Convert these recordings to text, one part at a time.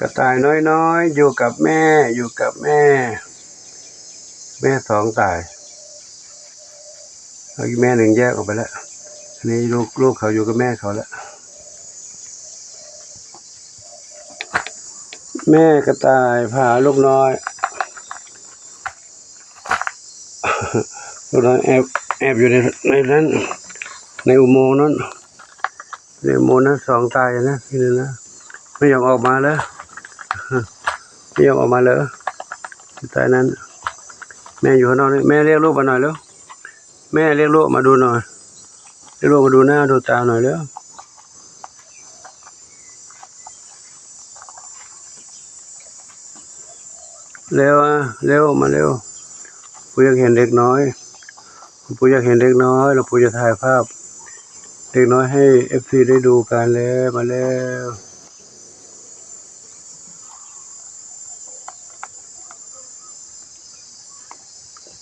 ກະຕ່າຍນ້ອຍໆ ຢູ່ກັບແມ່ ຢູ່ກັບແມ່ ແມ່ສອງຕ່າຍ ແລ້ວອີກແມ່ໜຶ່ງແຍກອອກໄປແລ້ວ. ອັນນີ້ລູກ ລູກເຂົາຢູ່ກັບແມ່ເຂົາແລ້ວ. ແມ່ກະຕ່າຍພາລູກນ້ອຍ ລູກນ້ອຍແອບ ແອບຢູ່ໃນ ໃນນັ້ນ ໃນອຸໂມງນັ້ນ ໃນອຸໂມງນັ້ນສອງຕ່າຍນະ ນີ້ນະ ບໍ່ຍອມອອກມາເລີຍ ບໍ່ຍອມອອກມາເລີຍ ຕ່າຍນັ້ນ. ແມ່ຢູ່ຂ້າງນອກນີ້ ແມ່ລຽກລູກມາໜ່ອຍເລັວ ແມ່ລຽກລູກມາດູໜ່ອຍ ລຽກລູກມາດູໜ້າດູຕາໜ່ອຍເລັວ. ເລັວ ອາ ເລັວ ມາເລັວ ປູຢາກເຫັນເດັກນ້ອຍ ປູຢາກເຫັນເດັກນ້ອຍ ແລ້ວປູຈະຖ່າຍພາບເດັກນ້ອຍໃຫ້ເອັຟຊີໄດ້ດູກັນແລ້ວ ມາເລັວ.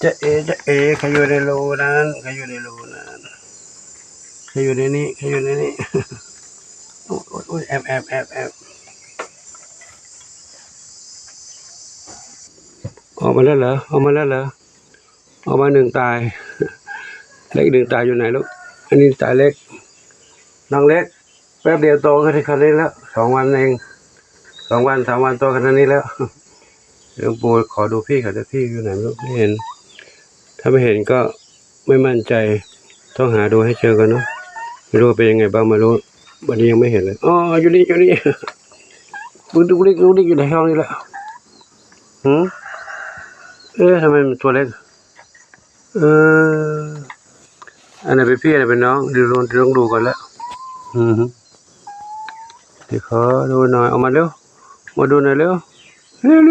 ຈະເອ ຈະເອ ໃຄຢູ່ໃນຮູນັ້ນ ໃຄຢູ່ໃນຮູນັ້ນ ໃຄຢູ່ໃນນີ້ ໃຄຢູ່ໃນນີ້. ໂອ້ຍ ໂອ້ຍ ແອບ ແອບ ແອບ ແອບ ອອກມາແລ້ວເຫຼື ອອກມາແລ້ວເຫຼື ອອກມາໜຶ່ງຕາຍ ເລັກໜຶ່ງຕາຍຢູ່ໃນລູກ ອັນນີ້ຕາຍເລັກ ນ້ອງເລັກ ແປັບດຽວໂຕຂຶ້ນຂະໜາດນີ້ແລ້ວ ສອງວັນເອງ ສອງວັນສາມວັນໂຕຂະໜາດນີ້ແລ້ວ. ຫຼວງปู่ຂໍດູພີ່ເຂົາເດີ ພີ່ຢູ່ໃນບໍ່ຮູ້ ບໍ່ເຫັນ ຖ້າບໍ່ເຫັນກໍ ໄມ່ໝັ້ນໃຈ ຕ້ອງຫາດູໃຫ້ເຈີກ່ອນເນາະ ໄມ່ຮູ້ວ່າເປັນຍັງໄງບ້າງ ໄມ່ຮູ້ ບັດນີ້ຍັງໄມ່ເຫັນເລີຍ. ອໍ ຢູ່ນີ້ ຢູ່ນີ້ ດຸກດິກ ດຸກດິກຢູ່ໃນຫ້ອງນີ້ແຫຼະ. ຫື ເອ ທຳໄມມັນຕົວເລັກ? ເອີ ອັນນັ້ນເປັນພີ່ ອັນນັ້ນເປັນນ້ອງ ດຽວລອງ ດຽວລອງດູກ່ອນແຫຼະ. ຫື ຊິຂໍດູໜ່ອຍ ອອກມາເລັວ ມາດູໜ່ອຍເລັວ ເລັວໆໆ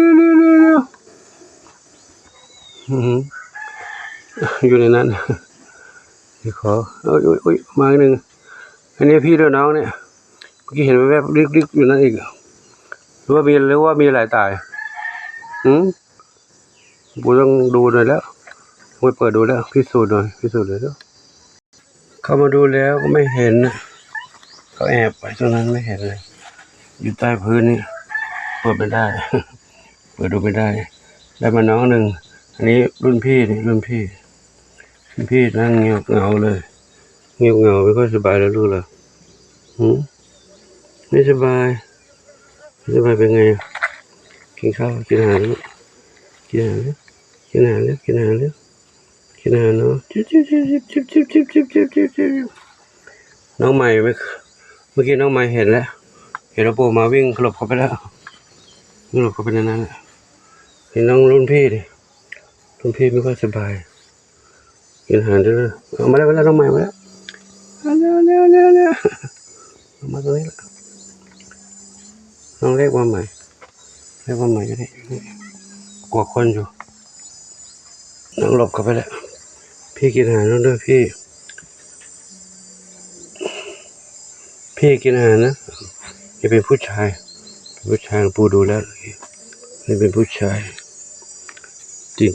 ໆ ຫື ຢູ່ໃນນັ້ນ ຊິຂໍ ໂອ້ຍໆໆ ມາອີກໜຶ່ງ. ອັນນີ້ພີ່ຫຼືນ້ອງນີ້? ເມື່ອກີ້ເຫັນແວບໆ ລິກໆ ຢູ່ນັ້ນອີກ ຫຼືວ່າມີ ຫຼືວ່າມີຫຼາຍຕາຍ? ຫື ບໍ່ຕ້ອງດູໜ່ອຍແລ້ວ ໄປເປີດດູແລ້ວ ພິສູດໜ່ອຍ ພິສູດໜ່ອຍເດີ. ເຂົ້າມາດູແລ້ວກໍໄມ່ເຫັນນະ ເຂົາແອບໄປຕົງນັ້ນ ໄມ່ເຫັນເລີຍ ຢູ່ໃຕ້ພື້ນນີ້ ເປີດໄມ່ໄດ້ ເປີດດູໄມ່ໄດ້. ໄດ້ມານ້ອງໜຶ່ງ ອັນນີ້ລຸ້ນພີ່ນີ້ ລຸ້ນພີ່ ລຸ້ນພີ່ນັ່ງງຽບເຫງົາເລີຍ ງຽບເຫງົາ ບໍ່ຄ່ອຍສະບາຍແລ້ວລູກລະ. ຫື ໄມ່ສະບາຍ ໄມ່ສະບາຍເປັນໄງ? ກິນເຂົ້າ ກິນອາຫານ ກິນອາຫານ ກິນອາຫານ ກິນອາຫານ ກິນອາຫານເນາະ. ນ້ອງໃໝ່ ເມື່ອ ເມື່ອກີ້ນ້ອງໃໝ່ເຫັນແລ້ວ ເຫັນວ່າປູມາ ວິ່ງຫຼົບເຂົ້າໄປແລ້ວ ວິ່ງຫຼົບເຂົ້າໄປໃນນັ້ນແຫຼະ. ເຫັນນ້ອງລຸ້ນພີ່ເດ ລຸ້ນພີ່ບໍ່ຄ່ອຍສະບາຍ ກິນອາຫານເດີ. ເອົາມາແລ້ວ ມາແລ້ວ ນ້ອງໃໝ່ມາແລ້ວ ມາແລ້ວ ມາແລ້ວ ມາແລ້ວ ມາຕົງນີ້ລະ. ນ້ອງເລັກມາໃໝ່ ເລັກມາໃໝ່ຢູ່ນີ້ ກວດຄົນຢູ່ ນ້ອງຫຼົບເຂົ້າໄປແລ້ວ. ພີ່ກິນອາຫານເດີ ພີ່ ພີ່ກິນອາຫານນະ. ນີ້ເປັນຜູ້ຊາຍ ເປັນຜູ້ຊາຍ ປູດູແລ້ວ ນີ້ເປັນຜູ້ຊາຍ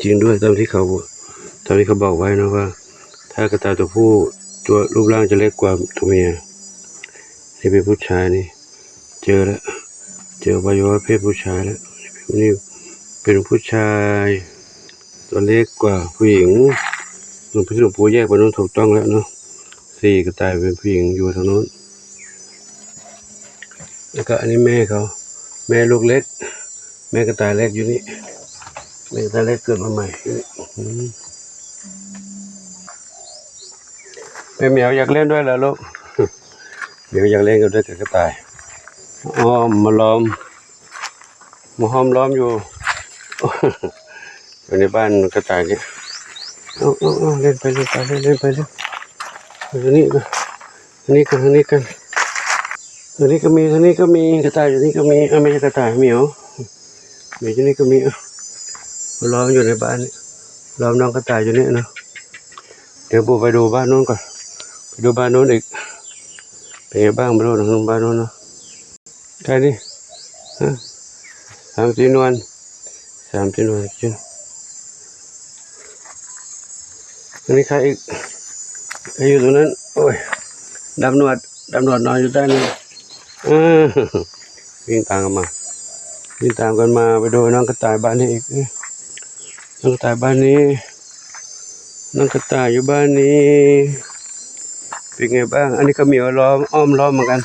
ຈິງໆ ດ້ວຍ ຕາມທີ່ເຂົາ ຕາມທີ່ເຂົາບອກໄວ້ເນາະ ວ່າຖ້າກະຕ່າຍຕົວຜູ້ ຕົວ ຮູບຮ່າງຈະເລັກກວ່າຕົວເມຍ. ນີ້ເປັນຜູ້ຊາຍນີ້ ເຈີແລ້ວ ເຈີອະໄວຍະວະເພດຜູ້ຊາຍແລ້ວ. ນີ້ເປັນຜູ້ຊາຍ ຕົວເລັກກວ່າຜູ້ຍິງ. ຫຼວງພີ່ ຫຼວງປູ່ແຍກໄປໂນ້ນ ຖືກຕ້ອງແລ້ວເນາະ ສີ່ກະຕ່າຍເປັນຜູ້ຍິງຢູ່ທາງໂນ້ນ. ແລ້ວກໍອັນນີ້ແມ່ເຂົາ ແມ່ລູກເລັກ ແມ່ກະຕ່າຍເລັກຢູ່ນີ້ ແມ່ກະຕ່າຍເລັກເກີດມາໃໝ່. ອືມ ແມ່ໝຽວຢາກຫຼິ້ນດ້ວຍເຫຼືລູກ? ໝຽວຢາກຫຼິ້ນກັບ ດ້ວຍກັບກະຕ່າຍ ອ້ອມມາລ້ອມ ມາຫ້ອມລ້ອມຢູ່ ຢູ່ໃນບ້ານກະຕ່າຍນີ້. ເອົາ ເອົາ ເອົາ ຫຼິ້ນໄປ ຫຼິ້ນໄປ ຫຼິ້ນໄປ ຫຼິ້ນ ທາງນີ້ ທາງນີ້ກັນ ທາງນີ້ກັນ ທາງນີ້ກໍມີ ທາງນີ້ກໍມີ ກະຕ່າຍຢູ່ນີ້ກໍມີ. ເອົາ ແມ່ກະຕ່າຍ ໝຽວ ໝຽວຢູ່ນີ້ກໍມີ. ເອົາ ມາລ້ອມຢູ່ໃນບ້ານນີ້ ລ້ອມນ້ອງກະຕ່າຍຢູ່ນີ້ເນາະ. ດຽວປູໄປດູບ້ານໂນ້ນກ່ອນ ໄປດູບ້ານໂນ້ນອີກ ເປັນໄງບ້າງ ໄປດູບ້ານໂນ້ນເນາະ. ໄກ່ນີ້ ຮະ ສາມສີ່ໜ່ວຍ ສາມສີ່ໜ່ວຍກິນ. ອັນນີ້ໄຂ່ອີກ ໄຂ່ຢູ່ຕົງນັ້ນ. ໂອ້ຍ ດຳໜວດ ດຳໜວດນອນຢູ່ໃຕ້ນັ້ນ. ເອີ ວິ່ງຕາມກັນມາ ຕິດຕາມກັນມາ ໄປດູນ້ອງກະຕ່າຍບ້ານນີ້ອີກ. ນ້ອງກະຕ່າຍບ້ານນີ້ ນ້ອງກະຕ່າຍຢູ່ບ້ານນີ້ ເປັນໄງບ້າງ? ອັນນີ້ກະໝຽວລ້ອມ ອ້ອມລ້ອມເໝືອນກັນ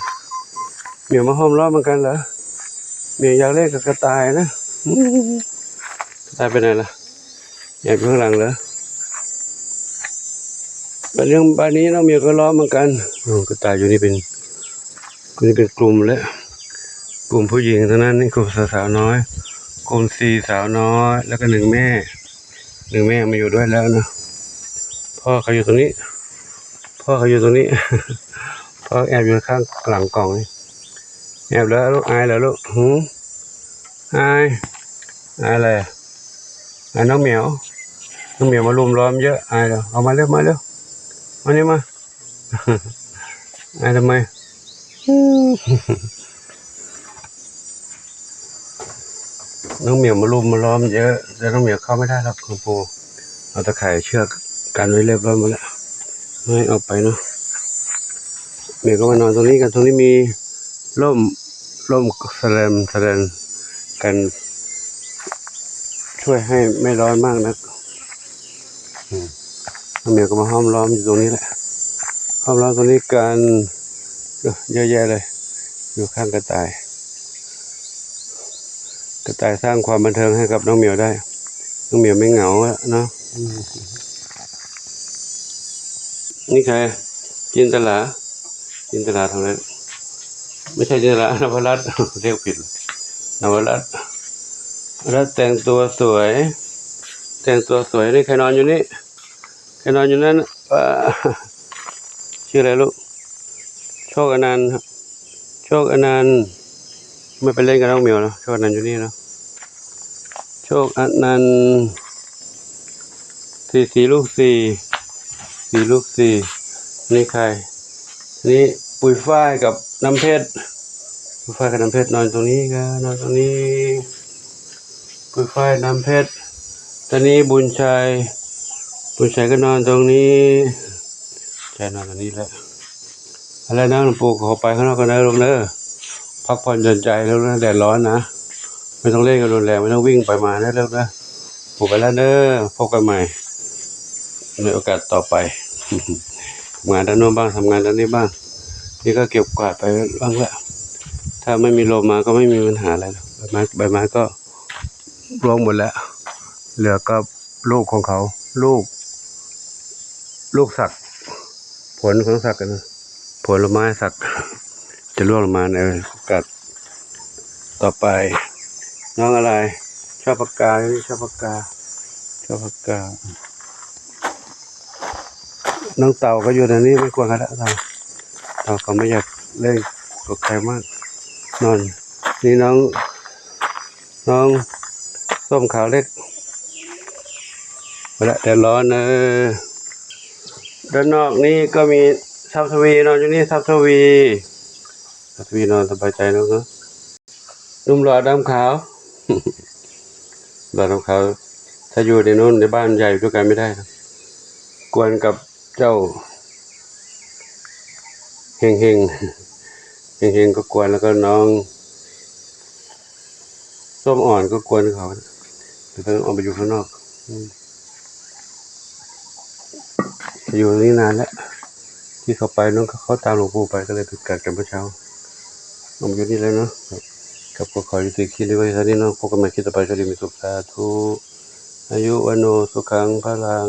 ໝຽວມາຫ້ອມລ້ອມເໝືອນກັນເລີ. ໝຽວຢາກຫຼິ້ນກັບກະຕ່າຍນະ. ອື ກະຕ່າຍໄປໃນລະ? ແອບຢູ່ຂ້າງຫຼັງເລີ. ບ້ານນີ້ ບ້ານນີ້ນ້ອງໝຽວກະລ້ອມເໝືອນກັນ. ໂອ້ ກະຕ່າຍຢູ່ນີ້ເປັນ ນີ້ເປັນກຸ່ມແຫຼະ ກຸ່ມຜູ້ຍິງທັງນັ້ນນີ້ ກຸ່ມສາວນ້ອຍ ກຸ່ມສີ່ສາວນ້ອຍ ແລ້ວກະໜຶ່ງແມ່ ໜຶ່ງແມ່ມາຢູ່ດ້ວຍແລ້ວນະ. ພໍ່ເຂົາຢູ່ຕົງນີ້ ພໍ່ເຂົາຢູ່ຕົງນີ້ ພໍ່ແອບຢູ່ຂ້າງຫຼັງກ່ອງນີ້. ແອບແລ້ວລູກ ອາຍແລ້ວລູກ. ຫື ອາຍ ອາຍແຫຼະ ອາຍນ້ອງໝຽວ ນ້ອງໝຽວມາລຸມລ້ອມເຢີະ ອາຍແລ້ວ. ເອົາມາເລັວ ມາເລັວ ມານີ້ມາ. ອາຍທຳໄມ? ນ້ອງໝຽວມາລຸມມາລ້ອມເຢີະ ແຕ່ນ້ອງໝຽວເຂົ້າໄມ່ໄດ້ດອກ ຄືປູເອົາຕາຂ່າຍເຊືອກກັນໄວ້ຮຽບຮ້ອຍໝົດແລ້ວ ບໍ່ໃຫ້ອອກໄປເນາະ. ໝຽວກະມານອນຕົງນີ້ກັນ ຕົງນີ້ມີ ຮົ່ມ ຮົ່ມສະແລມ ສະແລມກັນ ຊ່ວຍໃຫ້ໄມ່ຮ້ອນມາກນັກ. ອື ນ້ອງໝຽວກະມາຫ້ອມລ້ອມຢູ່ຕົງນີ້ແຫຼະ ຫ້ອມລ້ອມຕົງນີ້ກັນ ເອີ ເຍອະແຍະເລີຍ ຢູ່ຂ້າງກະຕ່າຍ. ກະຕ່າຍສ້າງຄວາມບັນເທີງໃຫ້ກັບນ້ອງໝຽວໄດ້ ນ້ອງໝຽວໄມ່ເຫງົາແລ້ວເນາະ. ອື ນີ້ໃຄ? ຈິນຕະລາ ຈິນຕະລາທອງແດງ ບໍ່ໃຊ່ຈິນຕະລາ ນະວະລັດ ຮຽກຜິດ ນະວະລັດ ນະວະລັດແຕ່ງຕົວສວຍ ແຕ່ງຕົວສວຍ. ນີ້ໃຄນອນຢູ່ນີ້? ໃຄນອນຢູ່ນັ້ນ ວ່າ ຊື່ອະໄລລູກ? ໂຊກອະນັນ ໂຊກອະນັນ ມາໄປຫຼິ້ນກັບນ້ອງໝຽວເນາະ. ໂຊກອະນັນຢູ່ນີ້ເນາະ ໂຊກອະນັນ. ສີ່ ສີ່ລູກສີ່ ສີ່ລູກສີ່. ນີ້ໃຄ? ນີ້ປຸຍຝ້າຍກັບນ້ຳເພັດ ປຸຍຝ້າຍກັບນ້ຳເພັດ ນອນຕົງນີ້ກະນອນຕົງນີ້ ປຸຍຝ້າຍ ນ້ຳເພັດ. ຕອນນີ້ບຸນໄຊ ບຸນໄຊກະນອນຕົງນີ້ ໃຈນອນຕົງນີ້ແຫຼະ. ເອົາລະ ນ້ອງປູຂໍໄປຂ້າງນອກກ່ອນເດີລູກເດີ ພັກຜ່ອນຢ່ອນໃຈລູກເດີ ແດດຮ້ອນນະ. ໄມ່ຕ້ອງເລ່ນກັນຮຸນແຮງ ໄມ່ຕ້ອງວິ່ງໄປມາເດີລູກເດີ. ປູໄປແລ້ວເດີ ພົບກັນໃໝ່ໃນໂອກາດຕໍ່ໄປ. ທຳງານດ້ານໂນ້ນບ້າງ ທຳງານດ້ານນີ້ບ້າງ. ນີ້ກະເກັບກວາດໄປບ້າງແຫຼະ ຖ້າໄມ່ມີລົມມາກະໄມ່ມີບັນຫາອະໄລ. ໃບໄມ້ ໃບໄມ້ກະ ລ່ວງໝົດແລ້ວ ເຫຼືອກັບລູກຂອງເຂົາ ລູກ ລູກສັກ ຜົນຂອງສັກ ຜົນລະໄມ້ສັກ ຈະລ່ວງລົງມາໃນໂອກາດຕໍ່ໄປ. ນ້ອງອະໄລ? ຊ່ອປາກາ ຊ່ອປາກາ ຊ່ອປາກາ. ນ້ອງເຕົ່າກະຢູ່ໃນນີ້ ມັນກວນກັນແລ້ວ ເຕົ່າ ເຕົ່າກະບໍ່ຢາກເຫຼັ້ນກັບໃຄມາກ ນອນ. ນີ້ນ້ອງ ນ້ອງສົ້ມຂາວເລັກ ໄປລະ ແດດຮ້ອນເດີ. ດ້ານນອກນີ້ກະມີສັບທະວີ ນອນຢູ່ນີ້ ສັບທະວີ ສັບທະວີນອນສະບາຍໃຈເນາະ. ໜຸ່ມຫຼໍ່ດຳຂາວ ຫຼໍ່ດຳຂາວ ຖ້າຢູ່ໃນໂນ້ນໃນບ້ານໃຫຍ່ດ້ວຍກັນໄມ່ໄດ້ນະ ກວນກັບເຈົ້າເຮັງໆ ເຮັງໆກະກວນ ແລ້ວກະນ້ອງ ສົ້ມອ່ອນກະກວນເຂົາ ແຕ່ເພິ່ນອອກໄປຢູ່ຂ້າງນອກ. ອືມ ຢູ່ນີ້ນານແລ້ວ ທີ່ເຂົາໄປນັ້ນ ເຂົາຕາມຫຼວງປູ່ໄປ ກະເລີຍຜິດກັດກັນເມື່ອເຊົ້າ. ອອກມາຢູ່ນີ້ແລ້ວເນາະ ກະຂໍຍຸຕິຄລິບໄວ້ເທົ່ານີ້ເນາະ. ພົບກັນໃໝ່ຄລິບຕໍ່ໄປ. ໂຊກດີມີສຸກ ສາທຸ. ອາຍຸ ວັນໂນ ສຸຂັງ ພະລັງ.